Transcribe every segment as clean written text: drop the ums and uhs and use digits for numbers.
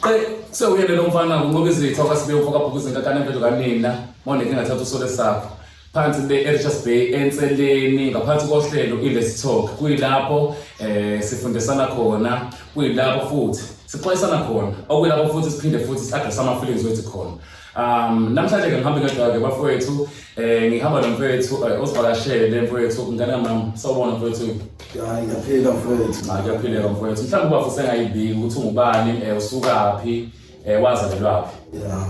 Qe sewuyena lo mfana unqoba izitha okaSibiya umfo kaBhukuza inkakane emvelo kanina mawunenkinga thatha usole sakho phansi le eRichards Bay enseleni ngaphansi kohlelo iLet's Talk kuyilapho sifundisana khona, kuyilapho futhi sixwayisana khona, okuyilapho futhi siphinde futhi si-address ama-feelings wethu khona. Namhlanje ke ngihambe ngedwa-ke bafowethu, ngihamba nomfowethu osivakashele mfowethu, ngane kamama, sawubona mfowethu. Hayi, ngiyaphila mfowethu. Hayi, kuyaphileka mfowethu. Mhlawumbe ubafo usengayibiki ukuthi ungubani, usukaphi, wazalelwaphi. Ya.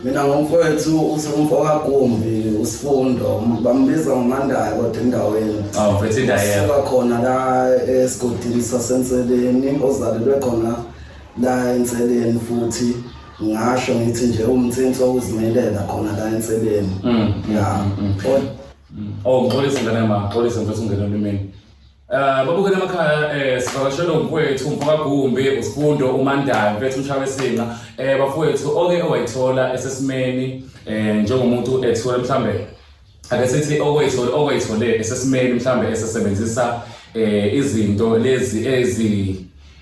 Mina ngomfowethu usumfo kaGumbi uSifundo, bambiza ngoMandayi kodwa endaweni. Oh, mfowethu indawo yakho. Usuka khona la esigodini saseNseleni, ozalelwe khona la eNseleni futhi ngasho ngithi nje umthinto wokuzimelela khona la eNseleni. Ya. Oh, ngixolise ngane ma, ngixolise mfowethu ungena olimini. Babukele emakhaya, sivakashelwe umfowethu umfokaGumbi uSifundo uMandayi mfethu umshaya wesinqa. Bafowethu oke owayithola esesimeni njengomuntu ethola mhlambe ake sithi okwayithole esesimeni mhlambe esesebenzisa izinto lezi ezi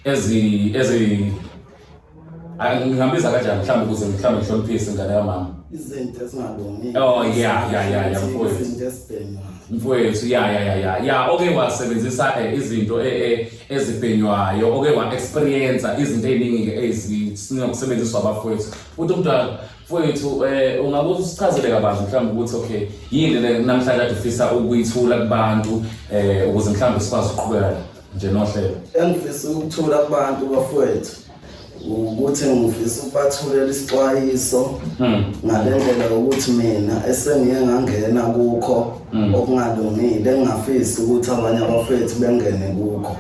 ezi ezi ngingambiza kanjani mhlawumbe ukuze mhlawumbe ngihloniphise ingane kamama? Izinto ezingalungile. Oh, yeah, mfowethu. Izinto ezibhenywayo. Mfowethu, ya, oke wasebenzisa izinto ezibhenywayo, oke wa-experience izinto ey'ningi-ke ezinokusebenziswa abafowethu. Futhi umntwana mfowethu, ungabe usichazele kabanzi mhlawumbe ukuthi okay, yini le namhlanje kade ufisa ukuyithula kubantu ukuze mhlawumbe sikwazi ukuqhubeka nje nohlelo? Engifisa ukuthula kubantu bafowethu ukuthi ngifisa ukubathulela isixwayiso ngale ndlela yokuthi mina esengiye ngangena kukho okungalungile, engingafisi ukuthi abanye abafethu bengene kukho.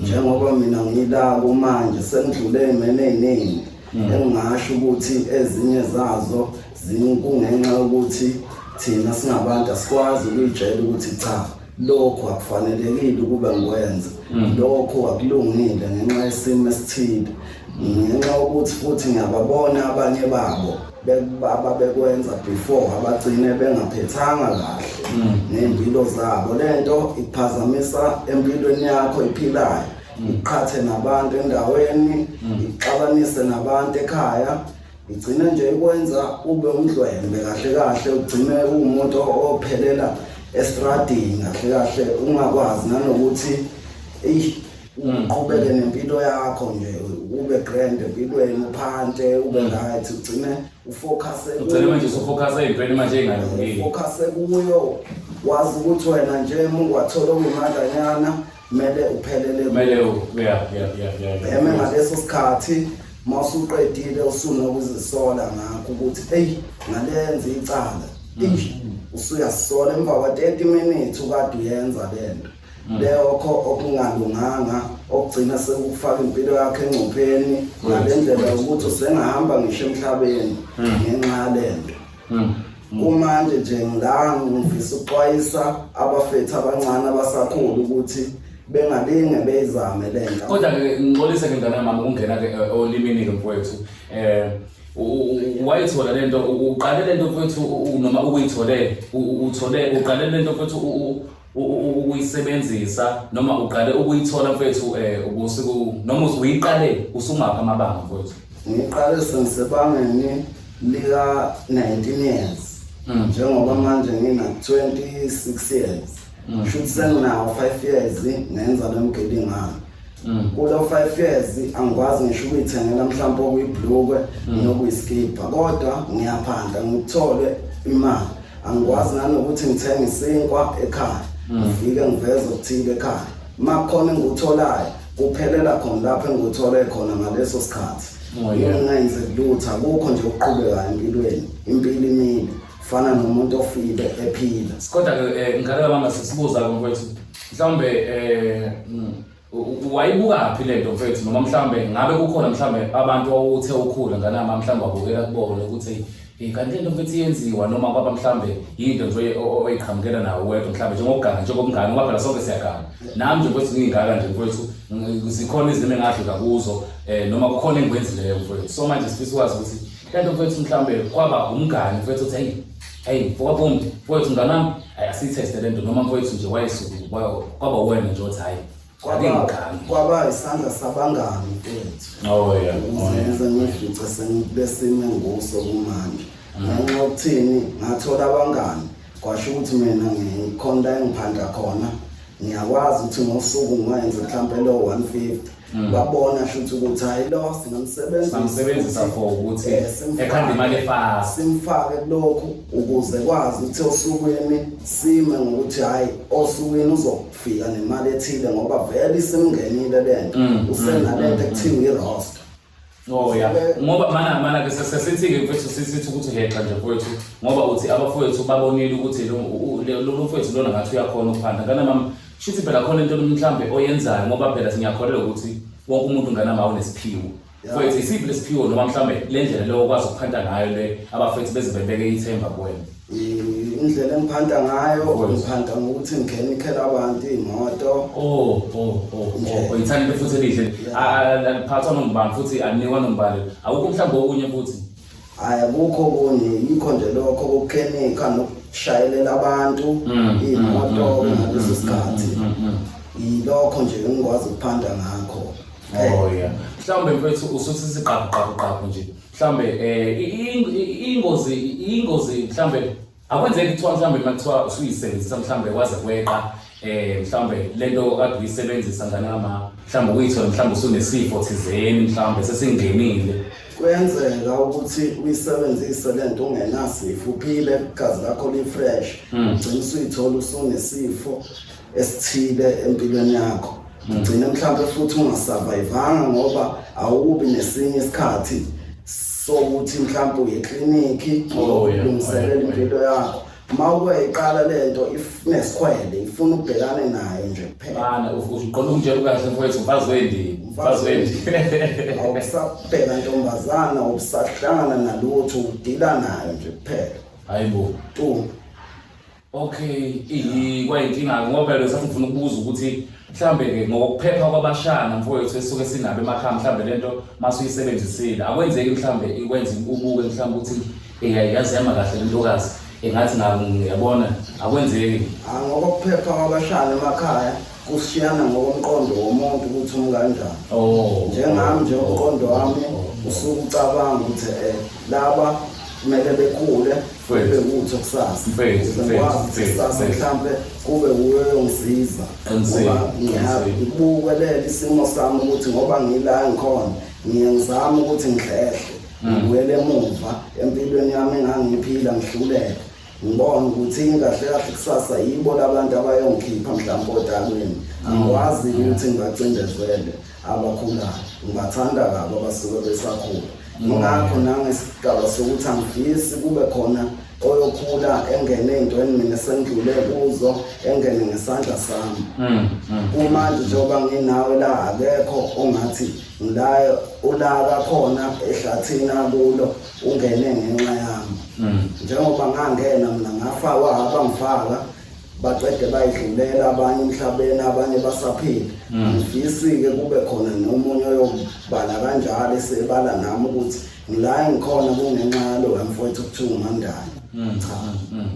Njengoba mina ngilabo manje sengidlule ey'meni ey'ningi engingasho ukuthi ezinye zazo kungenxa yokuthi thina singabantu asikwazi ukuyitshela ukuthi cha, lokhu akufanelekile ukuba ngikwenze, lokhu akulungile ngenxa yesimo esithile, ngenxa yokuthi futhi ngiyababona abanye babo ababekwenza before abagcine bengaphethanga kahle ney'mpilo zabo. Lento iphazamisa empilweni yakho iphilayo, iqhathe nabantu endaweni, ixabanise nabantu ekhaya, igcine nje ikwenza ube umdlwembe kahle kahle, ugcine uwumuntu ophelela estradini kahle kahle, ungakwazi nanokuthi eyi uqhubeke nempilo yakho nje, ube grand empilweni, uphante ube right, ugcine ufocuse. Ugcine manje usufocus ey'ntweni manje ey'ngalungile. Ufocuse kuyo, wazi ukuthi wena nje uma ungathola okuyimadlanyana kumele uphelele. Kumele yeah. Eme ngaleso sikhathi mawusuqedile usunokuzisola ngakho ukuthi eyi ngalenza icala, eish usuyazisola emva kwa 30 minutes ukade uyenza lento lekho okungalunganga, okugcina sekufaka impilo yakhe engcupheni ngale ndlela yokuthi usengahamba ngisho emhlabeni ngenxa yalento. Kumanje nje ngila ngifisa ukuxwayisa abafethu abancane abasakhula ukuthi bengalinge beyizame lento. Kodwa-ke ngixolise ke ngane mama ukungena-ke olimini-ke mfowethu, wayithola lento, uqale lento mfowethu, noma ukuyithole, uthole uqale lento mfowethu ukuyisebenzisa noma uqale ukuyithola mfowethu, ubusuku noma uyiqale usungapha amabanga mfowethu? Ngiqale sengisebangeni lika 19 years, njengoba manje ngina 26 years, shuthi senginawo 5 years ngenza lo mgilingane. Kulo 5 years angikwazi ngisho ukuyithengela mhlawumbe okuyibhlukwe nokuyiskipha, kodwa ngiyaphanda ngikuthole imali. Angikwazi nanokuthi ngithenge isinkwa ekhaya, ngifike ngiveze okuthile ekhaya. Uma kukhona engikutholayo kuphelela khona lapho engikuthole khona ngaleso sikhathi. Ngingenze lutho, akukho nje okuqhubekayo empilweni, impilo imile fana nomuntu ofile ephila. Kodwa-ke ngane kamama, sisibuza-ke mfowethu, mhlawumbe wayibukaphi lento mfethu, noma mhlawumbe ngabe kukhona mhlawumbe abantu owuthe ukhula ngane mama mhlawumbe wabukela kubona ukuthi hey, kanti lento mfethu iyenziwa, noma kwaba mhlawumbe yinto nje oyiqhamukela nawe wedwa mhlawumbe njengokuganga, njengomngane, ngoba phela sonke siyaganga. Nami nje mfethu ngiyingaka nje mfethu, zikhona izimo engadlula kuzo, noma kukhona engikwenzileyo mfethu. So manje sifisa ukwazi ukuthi lento mfethu mhlawumbe kwaba umngane mfethu uthi hey hey mfowethu mfowethu mnganami, hayi asiyitheste lento, noma mfowethu nje wayesuku kwaba wena nje othi hayi. Kwaba isandla sabangani mfethu. Oh yeah. Ukuze ngize ngifice sengilesimo enguso kumanje. Ngenxa yokuthini ngathola abangani kwasho ukuthi mina ngikhonda engiphanda khona ngiyakwazi ukuthi ngosuku ngiwenze mhlampe lo 150 babona shuthi ukuthi hayi lo singamsebenzisa Singamsebenzisa for ukuthi simfake. ekhanda imali efast. Simfake kulokhu ukuze kwazi ukuthi osukwini sime ngokuthi hayi osukwini uzofika nemali ethile ngoba vele isimngenile lento usenalento ekuthiwa i-roster. Oh ya, ngoba mana mana ke sesithi-ke mfethu sithi ukuthi heqa nje mfowethu ngoba uthi abafowethu babonile ukuthi lo mfowethu lona ngathi uyakhona ukuphanda ngane mama shuthi phela khona into mhlambe oyenzayo ngoba phela ngiyakholelwa ukuthi wonke umuntu ngane mama unesiphiwo. Mfowethu isiphi lesiphiwo noma mhlambe le ndlela leyo okwazi ukuphanda ngayo le abafowethu beze bebeke ithemba kuwena? Indlela engiphanta ngayo ngiphanta ngokuthi ngikhenikhela abantu iy'moto. Oh, ithanda futhi elihle aliphathwa nombani futhi anikwa nombani awukho mhlawumbe okunye futhi? Hhayi akukho okunye, yikho nje lokho kokukhenikha nokushayelela abantu iy'moto ngaleso sikhathi. Yilokho nje engikwazi ukuphanda ngakho. Oh yeah. Mhlawumbe mfethu usuthi siqaphu qaphu qaphu nje. Mhlawumbe ingozi mhlawumbe akwenzeki kuthiwa mhlawumbe uma kuthiwa usuyisebenzisa mhlawumbe waze kweqa mhlawumbe lento kade uyisebenzisa ngane kama mhlawumbe uyithole mhlawumbe usunesifo thizeni mhlawumbe sesingenile. Kuyenzeka ukuthi uyisebenzise lento ungenasifo uphile igazi lakho li-fresh ugcine usuyithola usunesifo esithile empilweni yakho ugcine mhlawumbe futhi ungasurvivanga ngoba awubi nesinye isikhathi sokuthi mhlawumbe uye eklinikhi ulungiselela impilo yakho. Uma ukeyiqala lento ifunesikhwele ifuna ubhekane nayo nje kuphela. Bana uqonda ukutshela kahle mfowethu mfazi wendini mfazi wendini. Awusabheka ntombazana awusahlangana nalutho udila nayo nje kuphela. Hayibo. Tu. Okay, kwayinkinga ngoba phela sathi ngifuna ukubuza ukuthi mhlambe ke ngokuphepha kwabashana mfowethu esuke sinabo emakhaya mhlambe lento masuyisebenzisile akwenzeki mhlambe ikwenze ubuke mhlambe ukuthi yazi yama kahle lentokazi engathi ngiyabona akwenzeki. Ngokuphepha kwabashana emakhaya kusishiyana ngokomqondo womuntu ukuthi umkanjani. Njengami nje umqondo wami usuke ucabanga ukuthi laba kumele bekhule kube kuthi kusasa kusasa mhlampe kube wuye ongisiza ngoba ngiyabukelela isimo sami ukuthi ngoba ngila ngikhona ngiye ngizame ukuthi ngihlehle ngibuyele emuva empilweni yami engangiphila ngihluleke ngibone ukuthi kahle kahle kusasa yibo labantu abayongikhipha mhlawumbe otakwini. Angikwazi ukuthi ngibacindezele abakhulayo, ngibathanda kabi abasuke besakhula. Ngakho nangesigaba sokuthi angifisi kube khona oyokhula engene ey'ntweni mina esengidlule kuzo engene ngesandla sami. Kumanje njengoba nginawe la akekho ongathi ngila ulaka khona ehlathini akulo ungene ngenxa yami. Njengoba ngangena mina ngafakwa abangifaka baqede bayidlulela abanye emhlabeni abanye basaphila. Ngifisi-ke kube khona nomunye oyobala kanjalo esebala nami ukuthi ngila engikhona kungenxa yaloya mfowethu okuthiwa uMandane. Cha.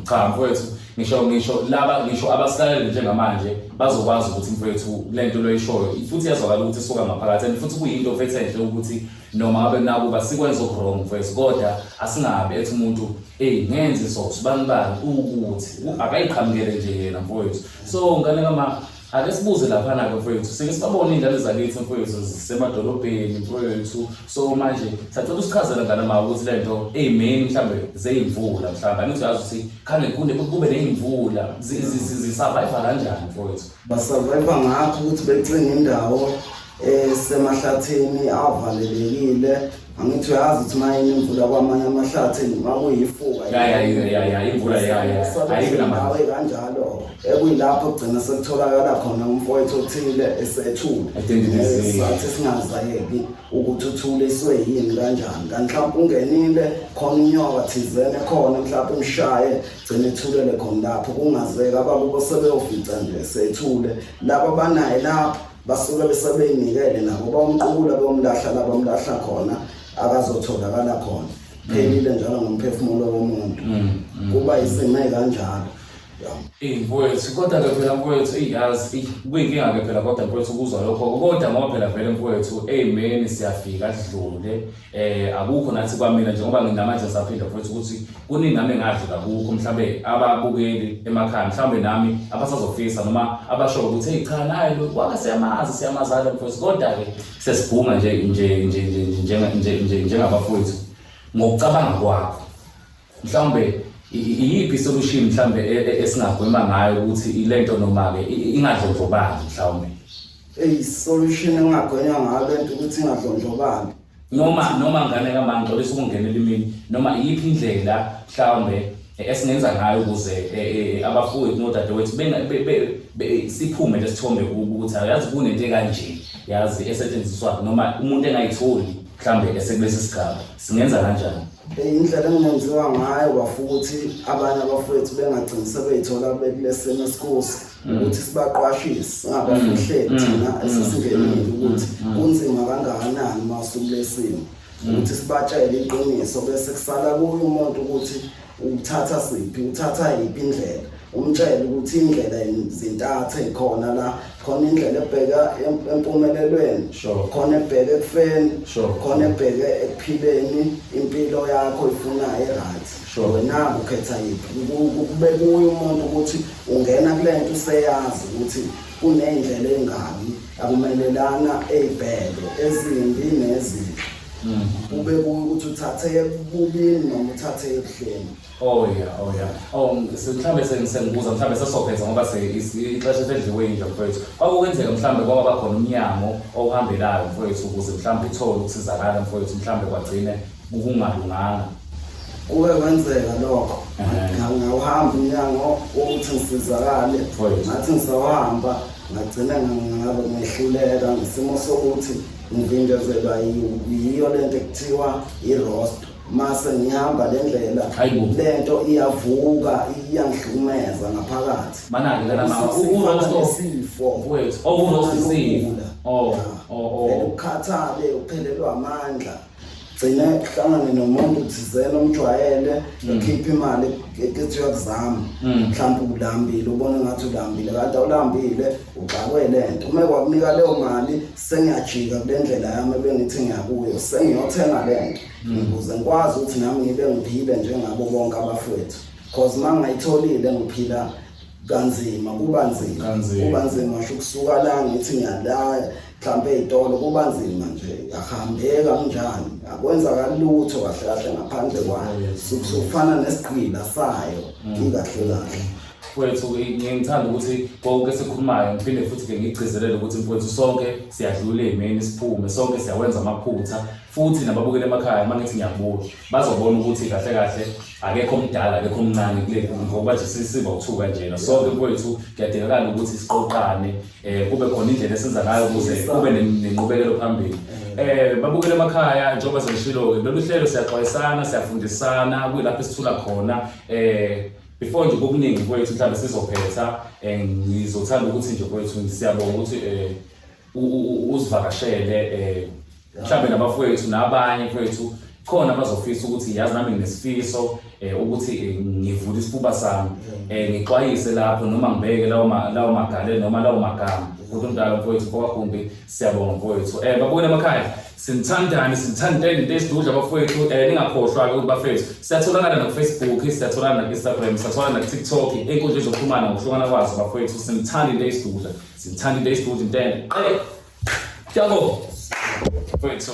Cha mfowethu ngisho laba ngisho abasilalele njengamanje bazokwazi ukuthi mfowethu lento loyishoyo futhi iyazwakala ukuthi isuka ngaphakathi and futhi kuyinto mfethu enhle ukuthi noma ngabe nakuba sikwenza okurong mfowethu kodwa asingabe ethi umuntu ngenze so sibani bani ukuthi akayiqhamukele nje yena mfowethu. So ngane kama ake sibuze laphana ke mfowethu sike sibabone iy'ngane zakithi mfowethu zisemadolobheni mfowethu. So manje sacela usichazele ngane ma ukuthi le nto ey'meni mhlawumbe zey'mvula mhlawumbe angithi uyazi ukuthi khange kube ney'mvula zisurvive kanjani mfowethu? Basurvive ngakho ukuthi becinge indawo esemahlathini avalelekile. Angithi uyazi ukuthi mayini imvula kwamanye amahlathi makuyifuka. Ya imvula ya ayibi namanzi kanjalo. Ekuyilapho kugcina sekutholakala khona umfowethu othile esethule. Sathi singazayeki ukuthi uthuliswe yini kanjani. Kanti mhlawumbe ungenile khona inyoka thizene khona mhlawumbe umshaye gcine ethulele khona lapho kungazeka abakubo sebeyofica nje sethule. Laba banaye lapho basuke besebeyinikele nabo bamqukula bomlahla la bamlahla khona akazotholakala khona. Phelile njalo ngomphefumulo womuntu. Kuba isimo kanjalo. Eyi mfowethu, kodwa-ke phela mfowethu, eyi yazi, eyi kuyinkinga-ke phela kodwa mfowethu ukuzwa lokho. Kodwa ngoba phela vele mfowethu, ey'meni siyafika sidlule. Akukho nathi kwamina njengoba nginamanje ngisaphinda mfowethu ukuthi kuningi nami engadlula kukho mhlambe ababukeli emakhaya mhlambe nami abasazofisa noma abasho ukuthi hey cha naye lo wake siyamazi siyamazana mfowethu kodwa-ke sesibhunga nje nje nje nje nje nje njengabafowethu ngokucabanga kwakho mhlawumbe iyiphi isolution mhlawumbe esingagwema ngayo ukuthi ilento noma-ke ingadlondlobali mhlawumbe? Eyi, solution engagwenywa ngayo lento ukuthi ingadlondlobali noma ngane kamani, ngixolisa ukungena elimini, noma iyiphi indlela mhlawumbe esingenza ngayo ukuze abafowethu nodadewethu siphume lesithombe kubo ukuthi yazi kunento ekanje yazi esetshenziswa noma umuntu engayitholi mhlawumbe esekulesi sigaba, singenza kanjani? Indlela engenziwa ngayo bafuthi abanye abafowethu bengagcini sebeyithola bekulesimo esikuso ukuthi sibaqwashise, singabafihleli thina esesingenile ukuthi kunzima kangakanani uma usukulesimo, ukuthi sibatshele iqiniso bese kusala kuye umuntu ukuthi uthatha siphi, uthatha yiphi indlela. Umtshele ukuthi indlela zintathu ey'khona la khona, indlela ebheka empumelelweni, khona ebheke ekufeni, khona ebheke ekuphileni impilo yakho ifunayo e-right. Wena ukhetha yiphi? Kube kuye umuntu ukuthi ungena kule nto useyazi ukuthi kuney'ndlela ey'ngabi akumelelana ey'bheke ezimbi nezinhle. Kube kuye ukuthi uthathe ebubini noma uthathe ebuhleni. Oh yeah, oh yeah. Oh, mhlambe sengibuza mhlambe sesophetha ngoba ixesha sedliwe nje mfowethu. Kwakukwenzeka mhlambe kwaba khona umnyango owuhambelayo mfowethu ukuze mhlambe uthole ukusizakala mfowethu, mhlambe kwagcine kungalunganga? Kuke kwenzeka lokho, ngawuhamba umnyango wokuthi ngisizakale, ngathi ngisawuhamba ngagcina ngabe ngehluleka ngesimo sokuthi ngivinjezelwa yiyo lento ekuthiwa i-rosto. Mase ngihamba le ndlela, lento iyavuka, iyangihlukumeza ngaphakathi. Mana-ke lana mama, urosto isifo. Mfowethu, oh, urosto isifo. Oh. Vele ukhathale, uphelelwe amandla, gcine kuhlangane nomuntu thizeni omjwayele, ekhipha imali ethi uyakuzama, mhlawumbe ulambile, ubone ngathi ulambile kanti awulambile, uxakwe lento. Uma kwakunika leyo mali, sengiyajika kule ndlela yami ebengithi ngiyakuyo, sengiyothenga lento ukuze ngikwazi ukuthi nami ngibe ngiphile njengabo bonke abafowethu, cause uma ngingayitholile ngiphila kanzima, kuba nzima. Kanzima. Kuba nzima ngisho ukusuka la ngithi ngiyala mhlampe ey'tolo, kuba nzima nje, akuhambeka kunjani, akwenzakali lutho kahle kahle ngaphandle kwayo. Sufana nesigqila sayo ikahle kahle. Mfowethu, ngithanda ukuthi konke esikhulumayo ngiphinde futhi-ke ngigcizelele ukuthi mfowethu sonke siyadlula ey'meni siphume, sonke siyawenza amaphutha, futhi nababukeli emakhaya uma ngithi ngiyabuka bazobona ukuthi kahle kahle akekho omdala, akekho omncane kule, ngoba nje sisiba uthuka kanjena sonke mfowethu. Kuyadingakala ukuthi siqoqane, kube khona indlela esenza ngayo ukuze kube nenqubekelo phambili. Babukele emakhaya, njengoba sengishilo-ke lolu hlelo siyaxwayisana, siyafundisana, kuyilapho esithula khona. Before nje kokuningi mfowethu mhlawumbe sizophetha, ngizothanda ukuthi nje mfowethu siyabonga ukuthi uzivakashele, mhlawumbe nabafowethu nabanye mfowethu khona abazofisa ukuthi yazi nami nginesifiso ukuthi ngivule isifuba sami, ngixwayise lapho noma ngibeke lawo magalelo noma lawo magama. Futhi umdala mfowethu mfowagumbi, siyabonga mfowethu. Babukele emakhaya, sinithandani, sinithandeni into esidudla bafowethu. Ningakhohlwa-ke ukuthi bafethu siyatholakala naku-Facebook, siyatholakala naku-Instagram, siyatholakala naku-TikTok, ey'nkundleni zokuxhumana ngokuhlukana kwazo bafowethu. Sinithanda into esidudla, sinithanda into esidudla, into ende. Yabo mfowethu.